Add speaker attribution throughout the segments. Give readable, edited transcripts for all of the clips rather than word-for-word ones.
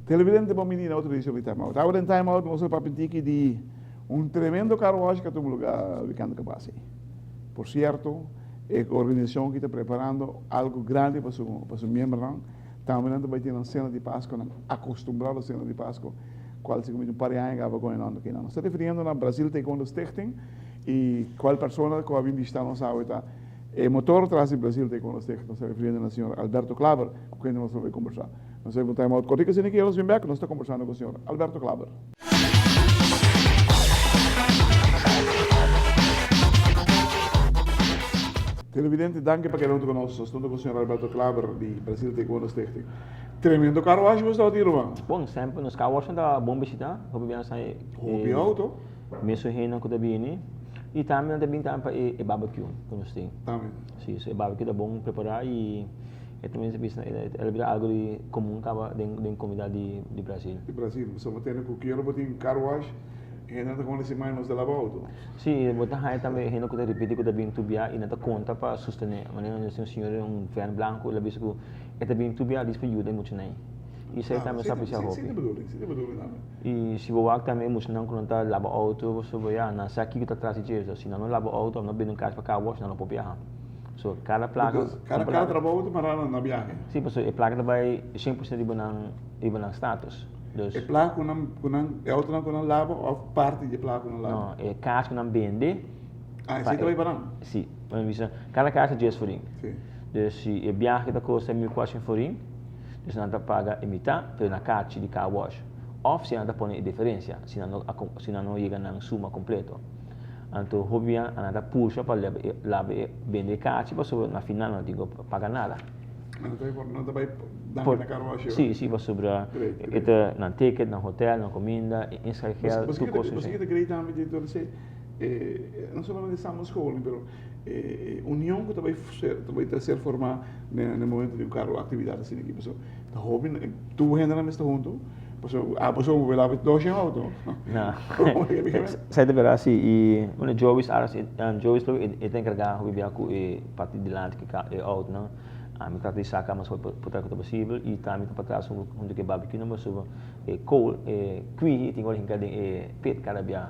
Speaker 1: Televidente bon bini na otro edicion di Time Out. Awe den Time Out nos a papia tiki di un tremendo car wash cu a tuma lugar weekend cu a pasa. Por cierto, e organisacion aki ta preparando algo grandi pa su pa su miembronan. Tambe nan ta bay tin nan cena di Pasco, nan acostumbrado cena di Pasco, cual si un par di aña caba con e nan aki. Nos ta refiriendo na Brazil Taekwondo Stichting y cual persona cu a bin bishita nos awe ta e motor tras di Brazil Taekwondo Stichting. Nos ta refiriendo na señor Alberto Klaber cu kende nos lo bay combersa. Nos ta bay un time out cortico asina ki nos bin bek nos ta combersando cu señor Alberto Klaber. Televidente, danki pa keda huntu ku nos. Nos ta huntu ku señor Alberto Klaber di Brasil Taekwondo Stichting. Tremendo car wash bo staba tin, ruman.
Speaker 2: Bon, semper nos car wash nan ta bon bishita. Hopi biaha sa e.
Speaker 1: Hopi auto.
Speaker 2: Mesun hendenan ku ta bini. I tambe nan ta bini tambe pa e barbecue ku nos tin.
Speaker 1: Tambe.
Speaker 2: Si, so e barbecue ta bon prepará i e tambe ta bisa el a bira algu di komun kaba den komunidat di Brasil.
Speaker 1: Di Brasil. So bo tende ku kier bo tin car wash. Hende ta kome si mai nos ta laba auto.
Speaker 2: Sí, bo ta haña tambe hende ku ta ripití ku ta bin tur bia i nan ta konta pa sostené. Manera nos tin un señor den un vèn blanku, el a bisa ku e ta bin tur bia dis pa yuda e muchanan. I esei tambe sa apresiá hopi.
Speaker 1: Sí, ta bedoeling, sí ta bedoeling tambe.
Speaker 2: I si bo wak tambe e muchanan ku nan ta laba auto pasobra ya nan sa kiko ta tras di dje. So si nan no laba auto òf nan bini un kas pa car wash nan no por biaha. So kada plaka.
Speaker 1: Because kada trabou ta mará na biahe.
Speaker 2: Sí, pasobra e plaka ta bai 100% riba nan riba nan status. Dus.
Speaker 1: E plaka ku nan ku nan e autonan ku nan laba òf parti di e plaka ku nan laba?
Speaker 2: No, e kas ku nan bende.
Speaker 1: Ah, esei ta bai pa nan?
Speaker 2: Si. Bo bisa kada kas ta dies forin.
Speaker 1: Si.
Speaker 2: Dus si e biahe ta kosta 1400 forin, dus nan ta paga e mitá, pero na kachi di car wash. Òf si nan ta pone e diferensia, si nan no a si nan no yega nan suma kompleto. Anto hopi bia nan ta pusha pa laba e laba e bende e kachi pasobra na final nan no tin ku paga nada.
Speaker 1: Nan ta bai nan ta bai danki na car wash.
Speaker 2: Si, si pasobra e ta nan ticket, nan hotel, nan kuminda, e inschrijfgeld, tur kos.
Speaker 1: Paske ta great tambe director esei no solamente samenscholing pero e union ku ta bai ser ta bai ta ser forma na e momento di un car actividad asina aki pasobra ta hopi tur hendenan mester hunto pasobra abo so bo laba dos shen auto.
Speaker 2: No, esei ta berdad si i bueno Jovis Jovis lo e ta enkarga hopi bia ku e parti dilanti ku e autonan. Ami trata di saka mas hopi por ku ta posibel i tambe ta patras huntu ku e barbecue nan pasobra e kool e kwihi tin ora hinka den e pit kada bia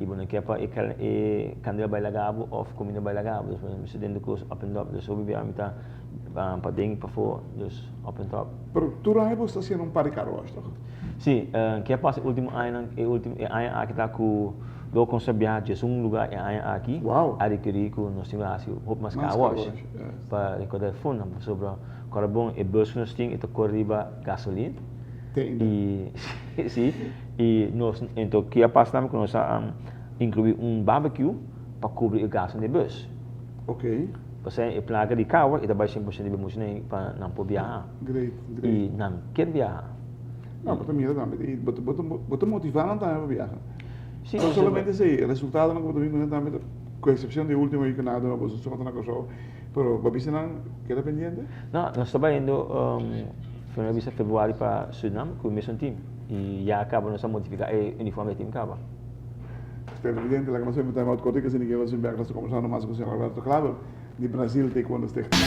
Speaker 2: i bo no ke pa e e kandela bai laga bo òf kuminda bai laga bo dus bo mester den tur kos up and up dus hopi bia mi ta paden i pafó dus up and up.
Speaker 1: Pero tur aña bo sta hasiendo un par di car wash toch?
Speaker 2: Si, ke a pasa e ultimo añanan e ultimo e aña aki ta ku Lo kon sa biaha djes un lugar e aña aki a rekerí ku nos tin ku hasi hopi mas car wash pa rekoudá e fondonan pasobra kòrda bon e bus ku nos tin e ta kore riba gasolin i si i nos ento ke a pasa tambe ku nos a inkluí un barbecue pa kubri e gastu di e bus pasobra e plaka di car wash e ta bai 100% riba e muchanan pa nan por biaha i nan kier biaha.
Speaker 1: No, bo ta mira tambe i bo ta bo ta motivá nan tambe pa biaha. Sí, no solamente esei, e resultadonan ku bo ta bin kuné tambe ta, ku eksepshon di e último week ku nan a duna boso sota na Kòrsou, pero bo a bisa nan keda pendiente?
Speaker 2: No, nos ta bayendo mi a bisa februari pa Surinam ku e mesun tim i ya kaba nos a modifiká e uniforme di e tim kaba.
Speaker 1: Televidente, laga nos invitá Wout Korte ku esei nos bèk nos ta kombersando mas ku señor Alberto Klaber. Di Brasil Taekwondo Stichting.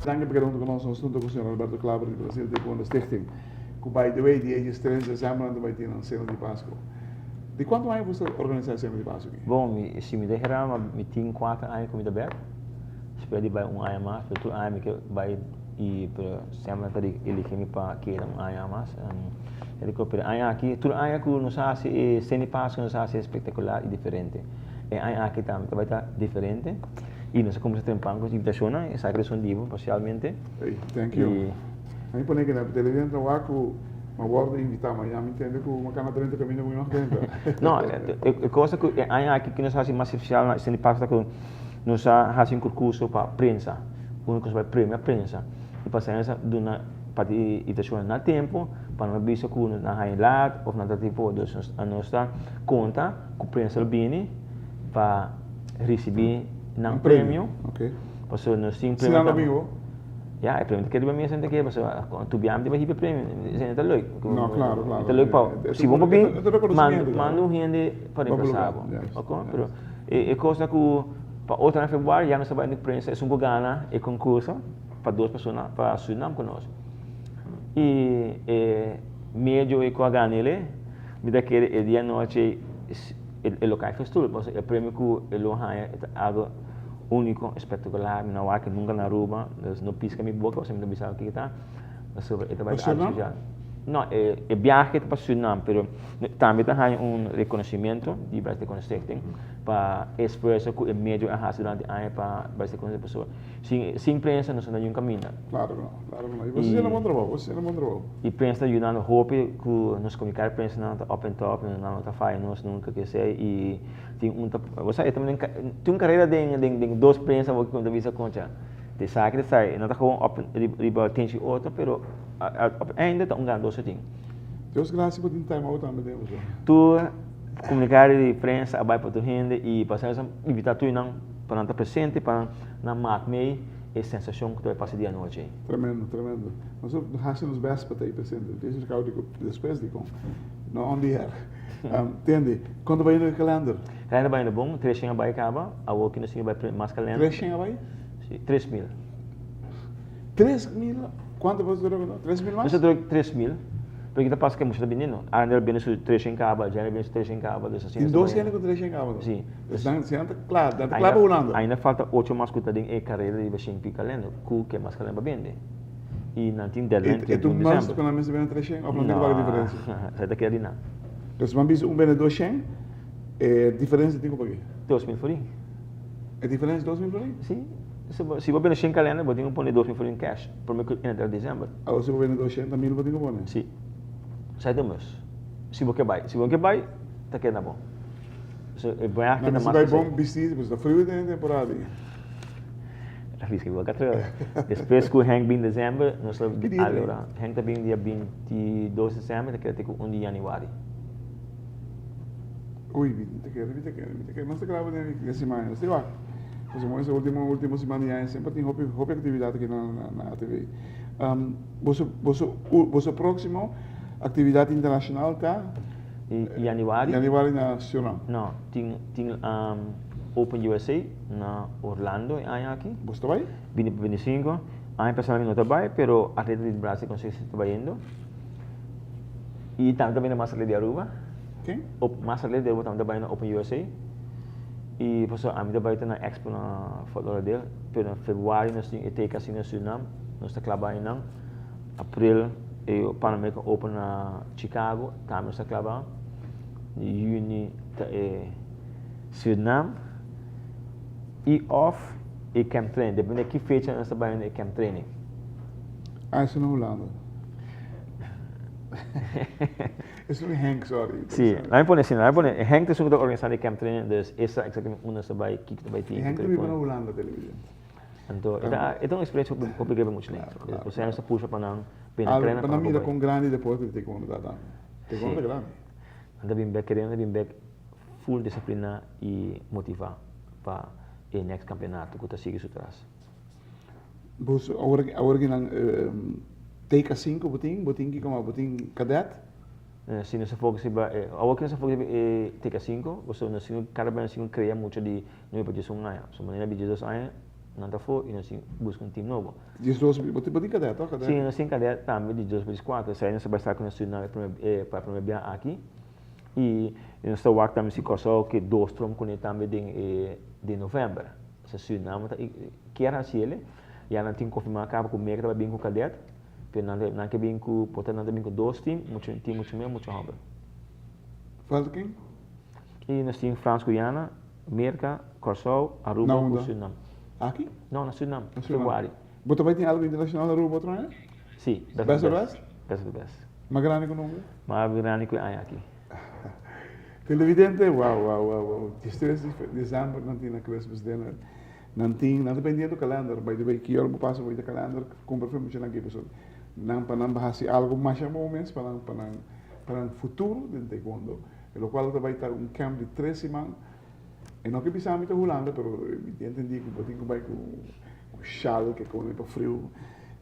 Speaker 1: Danki pa keda huntu ku nos. Nos huntu ku señor Alberto Klaber di Brasil Taekwondo Stichting. Ku by the way di e 3 december nan ta bai tin nan seno di Pasku. Di kuantu aña bo sta organisa e seno di Pasku aki?
Speaker 2: Bon, mi si mi ta hera mi tin kuater aña ku mi ta bek. Spera di bai un aña mas, pero tur aña mi ke bai i pero semper nan ta eligi mi pa keda un aña mas. E di pero e aña aki, tur aña ku nos a hasi e Seni Pasku nos a hasi espektakular i diferente. E aña aki tambe ta bai ta diferente i nos a kuminsá trempan ku invitashonnan, esaki ta esun di bo parsialmente.
Speaker 1: Ey, thank you. A mi pone keda televidente ta wak ku mi a wòrdu invitá, ma ya mi tende ku mi a kana drenta kaminda ku mi no drenta.
Speaker 2: No, e kosa ku e aña aki ku nos a hasi mas spesial na Seni Pasku ta ku nos a hasi un kurkurso pa prensa, unda ku nos a bai premia prensa i pasa nos a duna Parti i ta shona na tempu pa no bisa ku nan haña lat òf nan ta tipo dus nos ta konta ku prensa lo bini pa risibí nan premio. Pasobra nos tin premio.
Speaker 1: Si nan lo bibo?
Speaker 2: Ya, e premio ta keda riba mesa nan ta keda pasobra tur biaha mi ta bai hiba e premio, esei no ta leuk.
Speaker 1: No, klaro, klaro.
Speaker 2: Ta leuk pa si bo por bin, manda un hende pa reemplasa bo. Oko? Pero e kos ta ku pa otro aña februari ya nos ta bai di prensa esun ku gana e konkurso pa dos persona pa Surinam ku nos. I e medio ku a gana el'e, mi ta kere e dia anochi e lo kai festoel pasobra e premio ku e lo haña e ta algo úniko, espectacular, mi no a wak nunka na Aruba, dus no piska mi boka pasobra mi ta bisa kiko ta, pasobra e ta bai ta algo spesial. No, e biahe ta pa Surinam, pero tambe ta haña un reconocimiento di Bryce Taekwondo Stichting pa e esfuerso ku e medio a hasi durante aña pa Bryce Taekwondo pasobra sin sin prensa nos no ta niun kaminda.
Speaker 1: Claro ku no, claro ku no. I bo ta hasiendo bon trabou, bo ta hasiendo bon trabou.
Speaker 2: I prensa ta yudando hopi ku nos komunikado di prensa nan ta up and top, nan no ta faya nos nunka kesei i tin un ta, bo sa e ta tin un karera den den dos prensa bo ku ta bisa koncha te sa ki te sa, no ta gewoon op riba tenchi otro pero op einde ta un gana dos tin.
Speaker 1: Dios gracia bo tin time out tambe den bo.
Speaker 2: Tur komunikado di prensa a bai pa tur hende i pasobra nos a invita tur nan pa nan ta presente pa nan mak mei e sensashon ku ta bai pasa di anochi.
Speaker 1: Tremendo, tremendo. Nos a hasi nos best pa ta ei presente. Tin esaki kau di ku despues di kon. No on the air. Tende, kon ta bayendo e kalender?
Speaker 2: Kalender bayendo bon, tres shen a bai kaba, awor ki nos tin bai mas kalender.
Speaker 1: Tres shen a bai?
Speaker 2: Si, 3000.
Speaker 1: 3000? Kuantu boso ta druk? 3000 mas?
Speaker 2: Nos ta druk 3000, pero kita pasa ke mucha ta biniendo. Arendel bini su 300 kaba, Jenny bini su 300 kaba, dus asina.
Speaker 1: Tin dos hende ku 300 kaba?
Speaker 2: Si.
Speaker 1: Dus nan si nan ta kla, nan ta kla pa Hulanda.
Speaker 2: Ainda falta ocho mas ku ta den e karera riba shen pi kalender, ku ke mas kalender pa bende. I nan tin deadline
Speaker 1: 31 december. E tu mas ku nan mester bende 300 òf nan tin ku paga diferensia?
Speaker 2: No, esei ta keda di nan.
Speaker 1: Dus ban bisa un bende 200, e diferensia tin ku pag'é?
Speaker 2: 2000 florin.
Speaker 1: E diferensia 2000 florin?
Speaker 2: Si. Si bo bende shen kalender bo tin ku pone 2000 florin cash prome ku entra december.
Speaker 1: Awor si bo bende 200 mil bo tin ku pone?
Speaker 2: Si. Esei ta mes. Si bo ke bai. Si bo no ke bai, ta keda na bo. So e biahe
Speaker 1: ta
Speaker 2: mas.
Speaker 1: Nan mester bai bon bisti pasobra ta friu den e temporada ei.
Speaker 2: Rafis ke bo ka treu. Despues ku Henk bin december nos ta alora. Henk ta bin dia 22 december ta keda te ku 1 di januari.
Speaker 1: Ui mi ta kere mi ta kere mi ta kere nos ta graba den e siman nos ta wak pasobra moe ultimo ultimo siman di aña semper tin hopi hopi aktividat aki na na ATV. Boso boso boso proksimo aktividat internashonal ta?
Speaker 2: Januari.
Speaker 1: Januari na Surinam.
Speaker 2: No, tin tin Open USA na Orlando e aña aki.
Speaker 1: Boso ta bai?
Speaker 2: Bini pa 25. Aña pasado mi no ta bai, pero atleta di Brasil con si ta bayendo. Y tambe ta bayendo mas atleta di Aruba.
Speaker 1: Ken?
Speaker 2: Op, mas atleta di Aruba tambe ta bai na Open USA. Y pasobra ami ta bai ta na Expo na Fort Lauderdale, pero na februari nos tin e TKC na Surinam, nos ta klaba einan. April e Pan American Open na Chicago, tambe nos ta klaba. Juni ta e Surinam y of e camp training, depende ki fecha nos ta bai na e camp training.
Speaker 1: Ah, eso na Hulanda. Eso na Henk, sorry.
Speaker 2: Sí, laat me pone así, laat me pone, Henk ta esun ku ta organisando e camp training, dus e sa exactamente unda nos ta bai, kiko ta bai tin.
Speaker 1: Henk ta biba na Hulanda, televidente.
Speaker 2: Anto, e ta, e ta un experiencia hopi, hopi grave mucha nen.
Speaker 1: Claro, claro.
Speaker 2: Osea nos ta pusha pa nan bini trena
Speaker 1: pa nan mira kon grandi deporte di taekwondo ta tambe. Taekwondo ta grandi.
Speaker 2: Nan ta bin bek, kere nan ta bin bek full disiplina i motiva pa e next kampeonato ku ta sigui su tras.
Speaker 1: Boso, awor, awor ki nan TK sinku bo tin, bo tin kiko mas? Bo tin kadet?
Speaker 2: Si nos a focus riba e, awor ki nos a focus riba e TK sinku, boso nos tin kada bes nos tin ku krea mucha di Nuebe pa 11 aña. So manera di 12 aña nan ta afó i nos tin buska un tim nobo.
Speaker 1: 12, bo tin kadet toch?
Speaker 2: Si, nos tin kadet tambe di 12 pa 14. Esei nos ta bai sta ku nos studiantenan e prome pa e prome bia aki. I nos ta wak tambe si Kòrsou ke dos trom kuné tambe den e den novèmber. So Suriname ta kier hasi el, ya nan tin konfirmá kaba ku Merka ta bai bin ku kadet, pero nan nan ke bin ku por ta nan ta bin ku dos tim, mucha tim mucha muhé mucha hòmber.
Speaker 1: Falta ken?
Speaker 2: I nos tin Frans Guyana. Merka, Kòrsou, Aruba
Speaker 1: Na
Speaker 2: ku
Speaker 1: unda?
Speaker 2: Surinam.
Speaker 1: Aki?
Speaker 2: No, na Surinam,
Speaker 1: Na Surinam.
Speaker 2: februari.
Speaker 1: Bo ta bai tin algu internashonal na Aruba otro aña?
Speaker 2: Si,
Speaker 1: Best of the Best?
Speaker 2: Best of the Best.
Speaker 1: Mas grandi ku nunka?
Speaker 2: Mas grandi ku e aña aki.
Speaker 1: Televidente, wow, wow, wow, wow. 13 di december nan tin na Christmas dinner. Nan tin, nan ta bendiendo kalender. By the way, ki ora bo pasa bo ta kalender, kumpra for muchanan aki pasobra nan pa nan hasi algu masha bon mes pa nan, pa nan, pa nan futuro den taekwondo. E lokual ta bai ta un camp di tres siman. E no ke bisa mi ta Hulanda, pero mi tin entendí ku bo tin ku bai ku shal ke kone pa friu.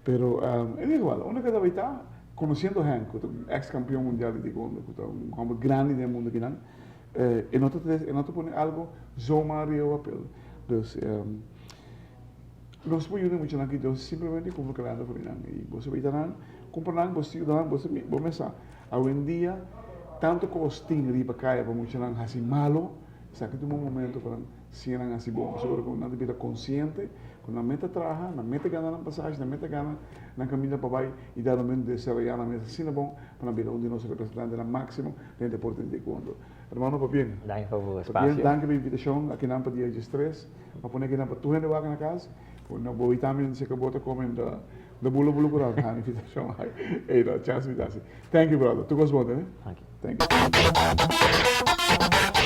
Speaker 1: Pero en ieder geval, unda ku e ta bai ta, konosiendo Henk, ku ta un eks kampion mundial di taekwondo, ku ta un hòmber grandi den e mundu akinan, e no ta e no ta pone algu zomaar riba papel. Dus nos por yuda e muchanan aki dor simplemente kumpra kalènder for di nan. I bo sa bita nan, kumpra nan, bo yuda nan, bo sa bo mes sa awendia tantu kos tin riba kaya pa muchanan hasi malo, Esaki ta un bon momento pa nan siña nan hasi bon, pasobra ku nan ta bira konsiente ku nan meta traha, nan meta gana nan pasashi, nan meta gana nan kaminda pa bai i dado momento desaroyá nan mes asina bon pa nan bira un di nos representantenan máksimo den deporte di taekwondo. Hermano, pabien.
Speaker 2: Danki pa bo espasio.
Speaker 1: Pabien, danki pa e invitashon akinan pa dia diestres. Pa pone akinan pa tur hende wak na kas. Ku no bo tambe si ka bo ta kome ta bula bula ku rato haña invitashon. Ey no, chance mi ta hasi. Thank you brother. Tur kos bon tene?
Speaker 2: Danki.
Speaker 1: Thank you.